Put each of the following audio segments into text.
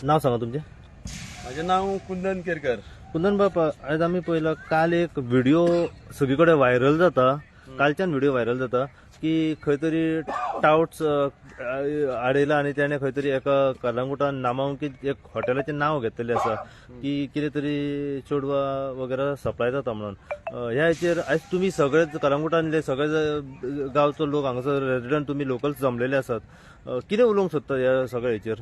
नाव सांगा तुमचें. माझे नाव कुंदन केरकर. कुंदन बाब, आयज आमी पळयला काल एक व्हिडिओ सगळी कडेन व्हायरल जाता. कालच्यान व्हिडिओ व्हायरल जाता की खंय तरी टावट्स आडयला आनी तेणे खंय तरी एका कलंगुटान नामांकीत एक हॉटेलाचें नांव घेतलेलें आसा की कितें तरी चेडवां वगैरे सप्लाय जाता म्हणून. ह्या हेचेर आयज तुमी सगळेच कलंगुटांतले सगळे गांवचो लोक, हांगासर रेजिडंट, तुमी लोकल्स जमलेले आसात. कितें उलोवंक सोदता ह्या सगळ्या हेचेर?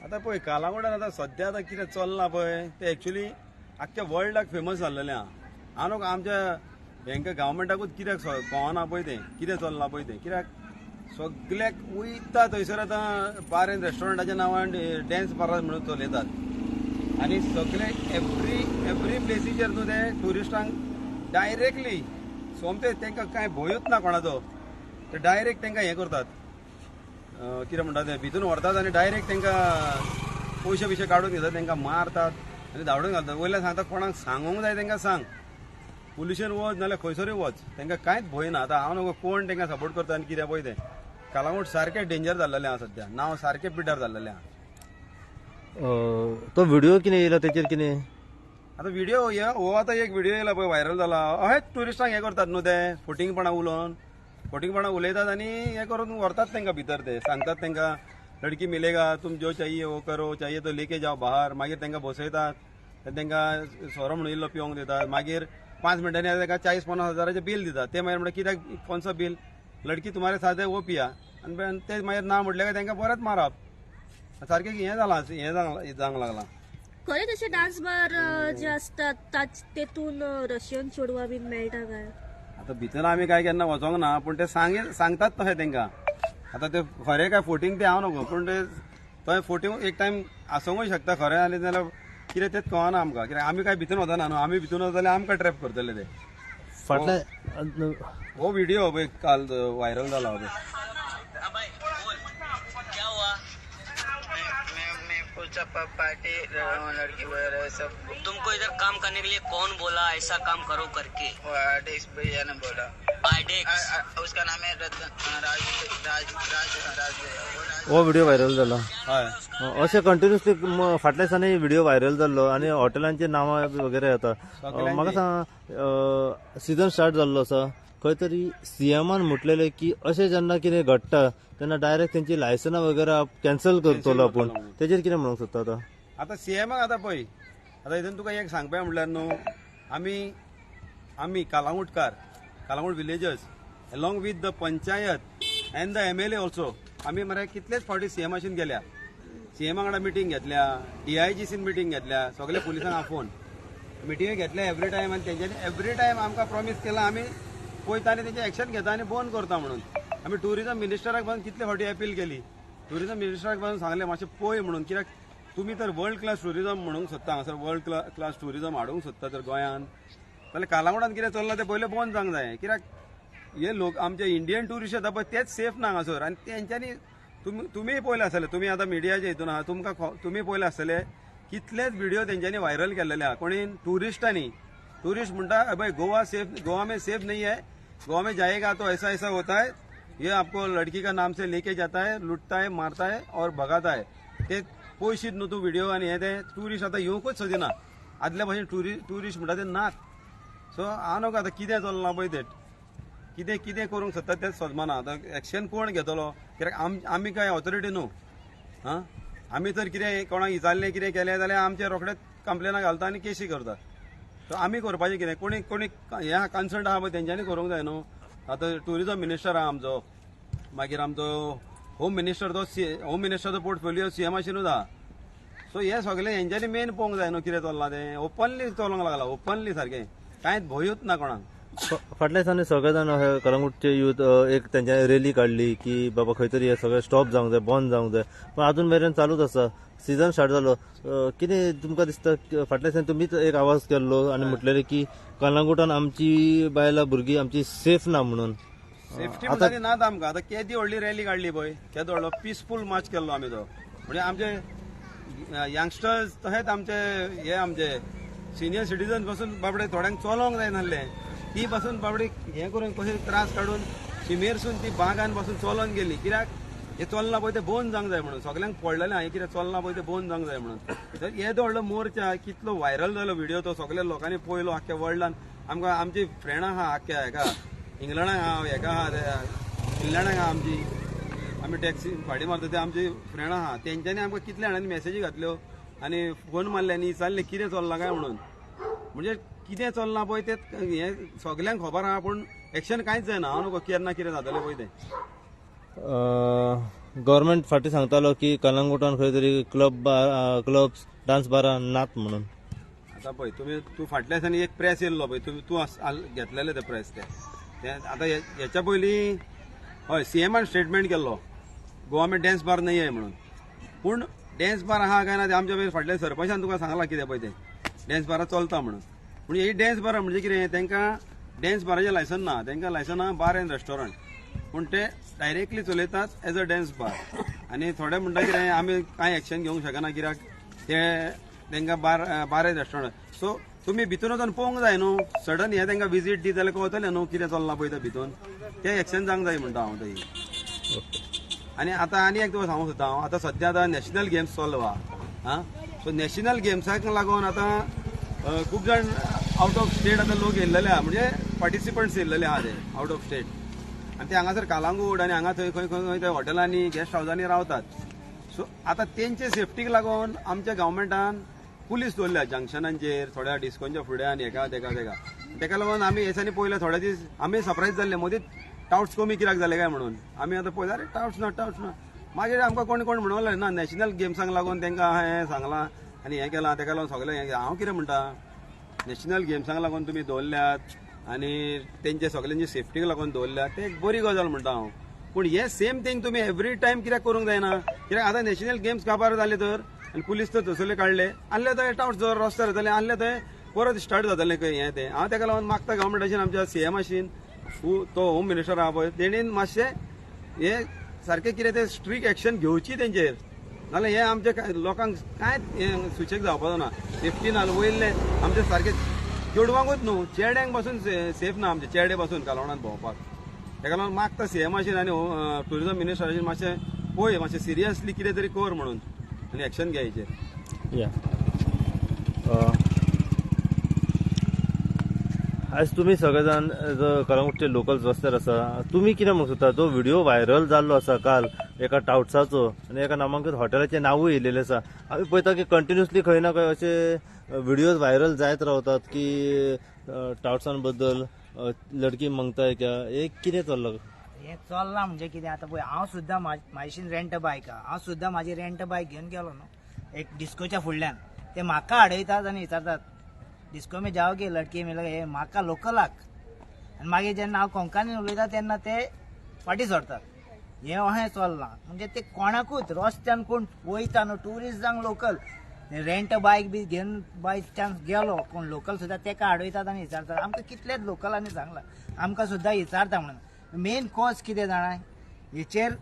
आता पळय, कालांगुटान आतां सद्या आतां कितें चल्लां पळय तें एक्चुली आख्ख्या वर्ल्डाक फेमस जाल्लेलें आहा. आनी आमच्या हेंका गव्हर्मेंटाकूच कित्याक कळना पळय तें कितें चल्लां पळय तें. कित्याक सगल्याक वयता थंयसर आतां बार एंड रेस्टॉरंटाच्या नांवान डॅन्स बारां म्हणून चलयतात आनी सगळे एवरी एवरी प्लेसीचेर न्हू ते ट्युरिस्टांक डायरेक्टली सोमते, तांकां कांय भंयूच ना कोणाचो, ते डायरेक्ट तांकां हें करतात, कितें म्हणटा ते, भितून व्हरतात आनी डायरेक्ट तांकां पयशे बिशे काडून घेतात, तांकां मारतात आनी धांवडून घालतात. वयल्यान सांगता कोणाक सांगूंक जाय तांकां सांग, पुलिशेन वच नाल्यार खंयसरूय वच, तांकां कांयच भंय ना. आतां हांव नको कोण तांकां सपोर्ट करता आनी कितें पळय तें. कालांगूट सारकें डेंजर जाल्लेलें आहा सद्या, नांव सारकें पिड्ड्यार जाल्लेलें आहा. तो व्हिडिओ कितें येयला तेचेर कितें? आतां व्हिडिओ हो आतां एक व्हिडिओ येयला पळय, व्हायरल जाला. अहेच ट्युरिस्टांक हें करतात न्हू ते, फटींगपणां उलोवन, फटींगपणां उलयतात आनी हें करून व्हरतात तांकां भितर. ते सांगतात तांकां लडकी मिलेगा, तुम जो चाहिए वो करो, चाहिए तो लेके जाओ बाहर. मागीर तांकां बसयतात, तांकां सोरो म्हणून इल्लो पिवंक दितात. मागीर 5 मिनटांनी ताका 40-50 हजाराचें बील दितात. ते मागीर म्हणटा कित्याक, कोणसो बील, लडकी तुम्हारे साथ है वो पिया. आनी ते मागीर ना म्हटलें काय तांकां परत मारप. सारकें हें जालां, हें जावंक लागलां. खरें तशे डान्स बार जे असतात तेतून रशियन चेडवां बीन मेळटा काय? आतां भितर आमी काय केन्ना वचोंक ना, पूण ते सांगतात तशें तांकां. आतां ते खरें काय फोटींग तें हांव नको, पूण ते थंय फोटींग एक टायम आसोंकूय शकता खरें, आनी जाल्यार कितें तेंच कळना आमकां, कित्याक आमी काय भितून वचना न्हू. आमी भितून वचत जाल्यार आमकां ट्रॅप करतले ते. फाटल्या हो व्हिडिओ पळय काल व्हायरल जाला पळय. क्या हुआ? मैं पूछा पार्टी लड़की वगैरह सब. तुमको इधर काम करने के लिए कौन बोला ऐसा काम करो करके? वो आर्टिस्ट भैया ने बोला. आइडेक्स. उसका नाम है रतन राज राज राज राज भैया, वो राज. हो व्हिडिओ व्हायरल जाला. हय. अशें कंटिन्युअसली फाटल्या दिसांनी व्हिडिओ व्हायरल जाल्लो आनी हॉटेलांची नांवां बी वगैरे येता. म्हाका सांग, सिजन स्टार्ट जाल्लो आसा, खंय तरी सीएमान म्हटलेलें की अशें जेन्ना कितें घडटा तेन्ना डायरेक्ट तेंची लायसनां वगैरे कॅन्सल करतलो आपूण. तेजेर कितें म्हणूंक सोदता आतां? आतां सीएमाक आतां पळय, आतां हितून तुका एक सांगपा म्हणल्यार न्हू, आमी कालांगुटकार, Calangute villagers along with the panchayat and the MLA also, आमी मरे कितलेच फावटी सीएमाशीन गेल्या, सीएमा वांगडा मिटींग घेतल्या, डीआयजीसीन मिटींग घेतल्या, सगळे पुलिसांक आपोवन मिटिंग घेतल्या एवरी टायम. आनी तेंच्यांनी एवरी टायम आमकां प्रॉमीस केलां, आमी पळयता आनी तेंचे एक्शन घेता आनी बंद करता म्हणून. आमी टुरिजम मिनिस्टराक पासून कितले फावटी अपील केली, टुरिजम मिनिस्टराक पासून सांगलें मातशें पळय म्हणून, कित्याक तुमी तर वर्ल्ड क्लास टुरिजम म्हणूंक सोदता, हांगासर वर्ल्ड क्लास टुरिजम हाडूंक सोदता तर गोंयान, जाल्यार कालांगुटान कितें चल्लां तें पयलें बंद जावंक जाय. कित्याक हे लोक आमचे इंडियन ट्युरिस्ट येता पळय तेच सेफ ना हांगासर. आनी तेंच्यांनी तुमीय पळयलें आसतलें, तुमी आतां मिडियाच्या हितून आहा, तुमकां तुमी पळयलें आसतलें कितलेच व्हिडिओ तेंच्यांनी व्हायरल केल्लेले आहा. कोणी ट्युरिस्टांनी, ट्युरिस्ट म्हणटा, भाई गोवा सेफ, गोवा में सेफ नहीं है, गोवा में जाएगा तो ऐसा ऐसा होता है, ये आपको लड़की का नाम से लेके जाता है, लुटता है, मारता है और भगाता है. ते पयशीत न्हू तूं व्हिडिओ. आनी हे ते ट्युरिस्ट आतां येवंकूच सोदिना, आदल्या भशेन ट्युरिस्ट म्हणटा ते नात. सो हांव नको आतां कितें चल्लां पळय तें, कितें कितें करूंक सोदता तेंच समजना. आतां एक्शन कोण घेतलो? कित्याक आमी काय ऑथॉरिटी न्हू. आं, आमी जर कितें कोणाक विचारलें, कितें केलें जाल्यार आमचे रोखडेच कंप्लेनां घालता आनी केशी करतात. सो आमी करपाचें कितें? कोणी कोणी हें कन्सर्न आहा पळय तेंच्यांनी करूंक जाय न्हू. आतां टुरिजम मिनिस्टर आहा आमचो, मागीर आमचो होम मिनिस्टर, तो होम मिनिस्टरचो पोर्टफोलियो सीएमाशिनूच आहा. सो हे सगळे हेंच्यांनी मेन पळोवंक जाय न्हू कितें चल्लां तें. ओपनली चलोंक लागला, ओपनली सारकें, कांयच भंयूच ना कोणाक. फाटल्या दिसांनी सगळे जाण हे कलंगूटचे युथ एक तेंच्यानी रॅली काडली की बाबा खंय तरी हे सगळें स्टॉप जावंक जाय, बंद जावंक जाय, पूण अजून मेरेन चालूच आसा. सिजन स्टार्ट जालो, कितें तुमकां दिसता? फाटल्या दिसांनी तुमीच एक आवाज केल्लो आनी म्हटलेलें की कलंगूटान आमची बायलां भुरगीं आमची सेफ ना म्हणून. सेफ्टी म्हणटा ती नात आमकां. आतां केदी व्हडली रॅली काडली पळय, केदो व्हडलो पिसफूल मार्च केल्लो आमी तो, म्हणजे आमचे यंगस्टर्स तशेंच आमचे हे आमचे सिनियर सिटीजन पासून बाबडे थोड्यांक चलोंक जाय नासलें, ती पासून बाबडी हें करून कशें त्रास काडून शिमेरसून ती बागान पासून चलोन गेली. कित्याक हें चल्लां पळय तें बंद जावंक जाय म्हणून सगल्यांक पडलेलें हें कितें चल्लां पळय तें बंद जावंक जाय म्हणून. तर येदो व्हडलो मोर्चा कितलो व्हायरल जालो व्हिडिओ, तो सगल्या लोकांनी पळयलो आख्ख्या वर्ल्डान. आमकां आमची फ्रेंडां आहा आख्ख्या हेका इंग्लंडाक आहा, हेका आहा, फिनलंडाक आहा, आमची आमी टॅक्सी फाटी मारता ते आमची फ्रेंडां आहा, तेंच्यांनी आमकां कितल्या जाणांनी मॅसेजी घातल्यो आनी फोन मारले आनी विचारलें कितें चल्लां काय म्हणून. म्हणजे कितें चल्लां पळय तें हें सगल्यांक खबर आहा, पूण एक्शन कांयच जायना. हांव नको केन्ना कितें जातलें पळय तें. गव्हर्मेंट फाटीं सांगतालो की कलंगूटान खंय तरी क्लब क्लब्स डान्स बारां नात म्हणून. आतां पळय तुमी तूं फाटल्या दिसांनी एक प्रेस येयल्लो पळय, तुमी तूं घेतलेले ते प्रेस ते आतां हेच्या पयलीं हय सीएमान स्टेटमेंट केल्लो गोवा में डॅन्स बार नाही आहे म्हणून. पूण डॅन्स बार आहा काय ना ते आमच्या फाटल्या सरपंचान तुका सांगलां कितें पळय तें डॅन्स बारां चलता म्हणून. पूण ही डॅन्स बारां म्हणजे कितें, तांकां डॅन्स बाराचें लायसन ना, तांकां लायसन आहा बार एंड रेस्टॉरंट, पूण ते डायरेक्टली चलयतात एज अ डॅन्स बार. आनी थोडे म्हणटा कितें आमी कांय एक्शन घेवंक शकना कित्याक ते तांकां बार एंड रेस्टॉरंट. सो तुमी भितून वचून पळोवंक जाय न्हू, सडन हें तांकां विजीट दी जाल्यार कळतलें न्हू कितें चल्लां पळय तें भितून, तें एक्शन जावंक जाय म्हणटा हांव तरी. आनी आतां आनी एक तुका सांगूंक सोदता हांव, आतां सद्या आतां नॅशनल गेम्स चल्लो आहा, सो नॅशनल गेम्साक लागून आतां खूब जाण आवट ऑफ स्टेट आतां लोक येयल्लेले आहा, म्हणजे पार्टिसिपंट्स येयल्लेले आहा ते आवट ऑफ स्टेट, आनी ते हांगासर कालांगूट आनी हांगा थंय खंय खंय खंय ते हॉटेलांनी गेस्ट हावजांनी रावतात. सो आतां तेंचे सेफ्टीक लागून आमच्या गव्हर्मेंटान पुलीस दवरल्या जंक्शनांचेर, थोड्या डिस्कोंच्या फुड्यान, हेका तेका तेका तेका लागून आमी हे दिसांनी पळयलें थोडे दीस आमी सरप्रायज जाल्ले मदींच टावट्स कमी कित्याक जाले काय म्हणून. आमी आतां पळयता अरे टावट्स ना टावट्स ना, मागीर आमकां कोण कोण म्हणून ना नॅशनल गेम्सांक लागून तांकां हें सांगलां आनी हें केलां तेका लागून सगळें हें. हांव कितें म्हणटा, नॅशनल गेम्सांक लागून तुमी दवरल्यात आनी तेंचे सगळ्यांची सेफ्टीक लागून दवरल्यात, ते एक बरी गजाल म्हणटा हांव. पूण हे सेम थींग तुमी एवरी टायम कित्याक करूंक जायना, कित्याक आतां नॅशनल गेम्स काबार जाले तर आनी पुलीस तर थंयसरले काडले आहले थंय टावट्स जर रस्त्यार जातले आहले थंय परत स्टार्ट जातलें खंय हें तें. हांव तेका लागून मागता गव्हर्मेंटाचेर, आमच्या सीएमाशीन तो होम मिनिस्टर आहा पळय तेणेन मातशें हे सारकें कितें तें स्ट्रीक एक्शन घेवची तेंचेर, नाजाल्यार हें आमच्या लोकांक कांयच हें सुशेग जावपाचो ना. सेफ्टी ना वयले आमचे सारकें चेडवांकूच न्हू चेड्यांक पासून सेफ ना आमचे, चेडे पासून कालवणांत भोंवपाक. तेका लागून मागता सीएमाचेर आनी ट्युरिजम मिनिस्टराचेर मातशें पळय मातशें सिरियसली कितें तरी कर म्हणून आनी एक्शन घे हेचेर. या आयज तुमी सगळे जाण जो कळंगूटचे लोकल्स रस्त्यार आसा, तुमी कितें म्हणूंक सोदता? जो व्हिडिओ व्हायरल जाल्लो आसा काल एका टावट्साचो आनी एका नामांकीत हॉटेलाचें नांवूय येयलेलें आसा, आमी पळयता की कंटिन्युअसली खंय ना खंय अशे व्हिडियोज व्हायरल जायत रावतात की टावट्सां बद्दल लडकी मागताय क्या, हे कितें चल्लां? हें चल्लां म्हणजे कितें आतां पळय, हांव सुद्दां म्हाजेशीन रेंट बायक आहा, हांव सुद्दां म्हाजी रेंट बायक घेवन गेलो न्हू एक डिस्कोच्या फुडल्यान, ते म्हाका आडयतात आनी विचारतात डिस्को में जाओगे लडकी मिल हे म्हाका लोकलाक. आनी मागीर जेन्ना हांव कोंकणीन उलयता तेन्ना ते फाटीं सरतात. हें अशें चल्लां म्हणजे ते कोणाकूच रस्त्यान कोण वयता न्हू ट्युरिस्ट जावं लोकल रेंट बायक बी घेवन बाय चान्स गेलो कोण लोकल सुद्दां तेका आडयतात आनी विचारतात. आमकां कितलेच लोकलांनी सांगलां आमकां सुद्दां विचारता म्हणून. मेन कॉज कितें जाणा, हेचेर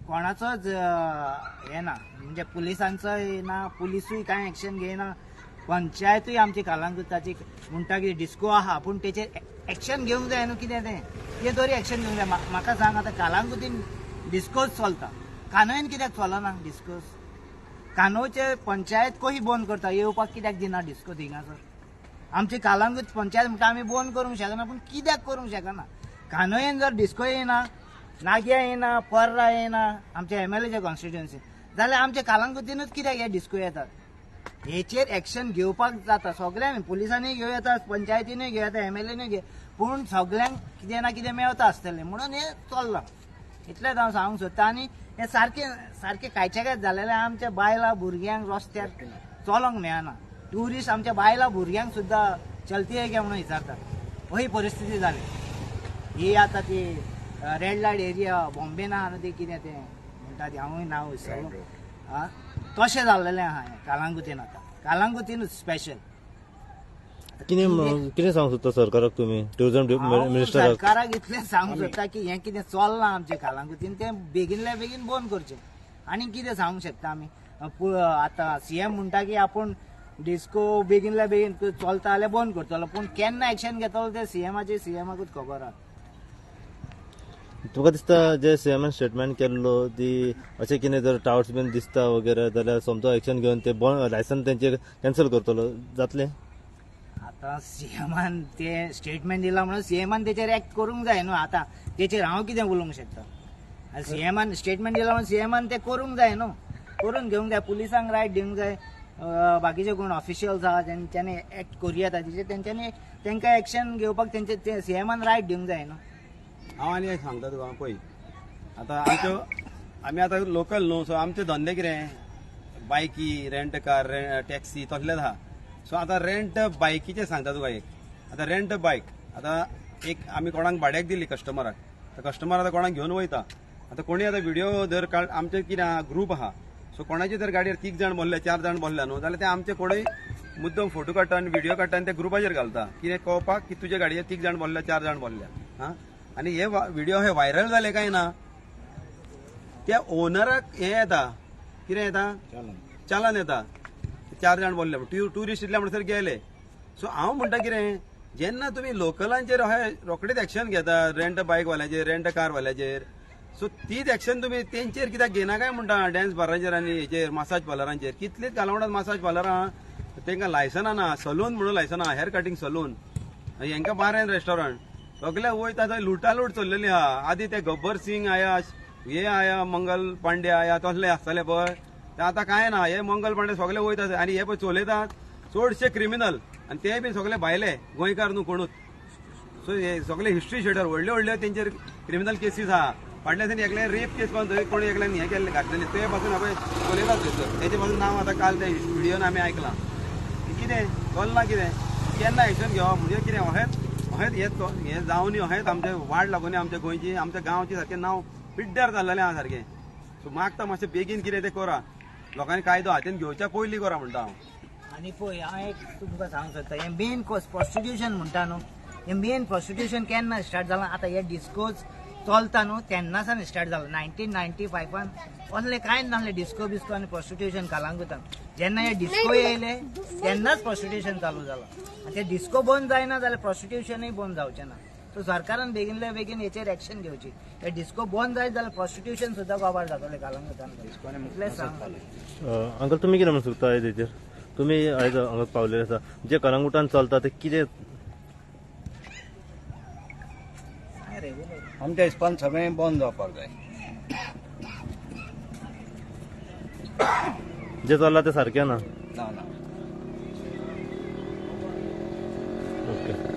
कोणाचोच हें ना, म्हणजे पुलिसांचोय ना, पुलिसूय कांय एक्शन घेयना, पंचायतूय आमची कालांगुटाची म्हणटा की डिस्को आहा पूण तेचेर एक्शन घेवंक जाय न्हू, कितें तें तें तरी एक्शन घेवंक जाय. म्हाका सांग आतां कालांगुटीन डिस्कोच चलता, कानोयन कित्याक चलना डिस्कोस? कानोवचे पंचायत कशी बंद करता, येवपाक कित्याक दिना डिस्को थिंगासर? आमची कालांगूट पंचायत म्हणटा आमी बंद करूंक शकना, पूण कित्याक करूंक शकना? कानोयन जर डिस्को येयना, नाग्या येयना, पर्रा येयना आमच्या एमएलएच्या कॉन्स्टिट्युएन्सी, जाल्यार आमच्या कालांगुटीनूच कित्याक हे डिस्को येतात? हेचेर एक्शन घेवपाक जाता सगळ्यांनी, पुलिसांनी घेवं येता, पंचायतीनूय घेवं येता, एमएलएनूय घेवं, पूण सगळ्यांक कितें ना कितें मेळता आसतलें म्हणून हें चल्लां. इतलेंच हांव सांगूंक सोदता. आनी हें सारकें सारकें कांयचे कांय जालेलें, आमच्या बायलां भुरग्यांक रस्त्यार चलोंक मेळना, ट्युरिस्ट आमच्या बायलां भुरग्यांक सुद्दां चलती आहे काय म्हणून विचारतात, ही परिस्थिती जाली. ही आतां ती रेड लायट एरिया बॉम्बेन आहा न्हू ती कितें तें म्हणटा ती, हांवूय नांव विसरलो, आं तशें जाल्लेलें आहा हें कालांगुटीन. आतां कालांगुटीनूच स्पेशल. कितें कितें सांगूंक सोदता सरकाराक तुमी, ट्युरिजम मिनिस्टराक? सरकाराक इतलें सांगूंक सोदता की हें कितें चल्लां आमचें कालांगुटीन तें बेगीनल्या बेगीन बंद करचें. आनी कितें सांगूंक शकता आमी? आतां सीएम म्हणटा की आपूण डिस्को बेगीनल्या बेगीन चलता जाल्यार बंद करतलो, पूण केन्ना एक्शन घेतलो तें सीएमाकूच खबर आहा. तुका दिसता जे सीएमान स्टेटमेंट केल्लो ती अशें कितें जर टावट्स बीन दिसता वगैरे जाल्यार सोमतो एक्शन घेवन ते लायसन तेंचे कॅन्सल करतलो जातलें? आतां सीएमान ते स्टेटमेंट दिला म्हणून सीएमान तेचेर एक्ट करूंक जाय न्हू. आतां तेचेर हांव कितें उलोवंक शकता? सीएमान स्टेटमेंट दिला म्हणून सीएमान ते करूंक जाय न्हू, करून घेवंक जाय. पुलिसांक रायट दिवंक जाय, बाकीचे कोण ऑफिशियल्स आहा तेंच्यांनी एक्ट करूं येता तेचेर, तेंच्यांनी तेंकां एक्शन घेवपाक तेंचे सीएमान रायट दिवंक जाय न्हू. हांव आनी एक सांगता तुका, पळय आतां आमच्यो आमी आतां लोकल न्हू, सो आमचे धंदे कितें बायकी, रेंट कार, टॅक्सी तसलेच आहा. सो आतां रेंट बायकीचें सांगता तुका एक. आतां रेंट बायक आतां एक आमी कोणाक भाड्याक दिली कस्टमराक, तर कस्टमर आतां कोणाक घेवन वयता. आतां कोणी आतां व्हिडियो जर काड, आमचे कितें आहा ग्रूप आहा, सो कोणाचे जर गाडयेर 3 जाण बसले, 4 जाण बसले न्हू, जाल्यार ते आमचे कोणूय मुद्दम फोटो काडटा आनी व्हिडियो काडटा आनी ते ग्रुपाचेर घालता, कितें कळपाक की तुज्या गाडयेर 3 जाण बसले, 4 जाण बसले. आं, आनी हे व्हिडियो हे व्हायरल जाले काय ना, त्या ओनराक हें येता, कितें येता, चालन येता. 4 जाण बोल्ले, ट्युरिस्ट इतले म्हणसर गेले. सो हांव म्हणटा कितें, जेन्ना तुमी लोकलांचेर अशें रोखडेच एक्शन घेता, रेंट बायक वाल्याचेर, रेंट कार वाल्याचेर, सो तीच एक्शन तुमी तेंचेर कित्याक घेना काय म्हणटा? डॅन्स बारांचेर आनी हेचेर मसाज पार्लरांचेर कितलीच कालवणात मसाज पार्लरां, तेंकां लायसनां ना, सलून म्हणून लायसनां, हेअर कटींग सलून, हेंकां बार एंड रेस्टॉरंट सगळे वयता थंय लुटालूट चल्लेली आहा. आदी ते गब्बर सिंग आया, हे आया, मंगल पांडे आया, तसले आसताले पळय, ते आतां कांय ना. हे मंगल पांडे सगळे वयता आनी हे पळय चलयतात चडशे क्रिमिनल, आनी ते बी सगळे भायले गोंयकार न्हू कोणूच. सो हे सगळे हिस्ट्री शिटर व्हडले व्हडले तेंचेर क्रिमिनल केसीस आहा. फाटल्या दिसांनी एकल्यान रेप केस पासून थंय कोणी एकल्यान हें केल्लें घातलेलें, ते पासून हांवें चलयतात थंयसर, तेजे पासून नांव आतां काल ते व्हिडियोन आमी आयकलां. कितें चल्लां, कितें केन्ना एक्शन घेवप म्हणजे कितें अहेंच अहेंच हें जावनी अहेंच आमचें वाड लागून आमच्या गोंयची, आमच्या गांवची सारकें नांव पिड्ड्यार जाल्लेलें आहा सारकें. सो मागता मातशें बेगीन कितें तें करा, लोकांनी कायदो हातीन घेवच्या पयलीं करा म्हणटा हांव. आनी पळय हांव एक तुमकां सांगूंक सोदता, हें मेन प्रोस्टिट्यूशन म्हणटा न्हू, हें मेन प्रोस्टिट्यूशन केन्ना स्टार्ट जालां? आतां हे डिस्कोज चलता न्हू तेन्नासान स्टार्ट जालां. 1995 असलें कांय नासलें डिस्को बिस्को आनी प्रोस्टिट्यूशन कालांगुतान. जेन्ना हे डिस्को येयले तेन्नाच प्रोस्टिट्यूशन चालू जालां. आनी ते डिस्को बंद जायना जाल्यार प्रोस्टिट्यूशनूय बंद जावचें ना. सो सरकारान बेगीनल्या बेगीन हेचेर एक्शन घेवची. हे डिस्को बंद जायत जाल्यार प्रोस्टिट्यूशन सुद्दां काबार जातलें कालांगुतान. इतलेंच सांग. अंकल तुमी कितें म्हणूंक सोदता हेजेर? तुमी आयज हांगा पावलेले आसा, जे कलंगुटान चलता ते कितें? आमच्या हिसपान सगळें बंद जावपाक जाय. जे चल्लां तें सारकें ना? ना ना. ओके.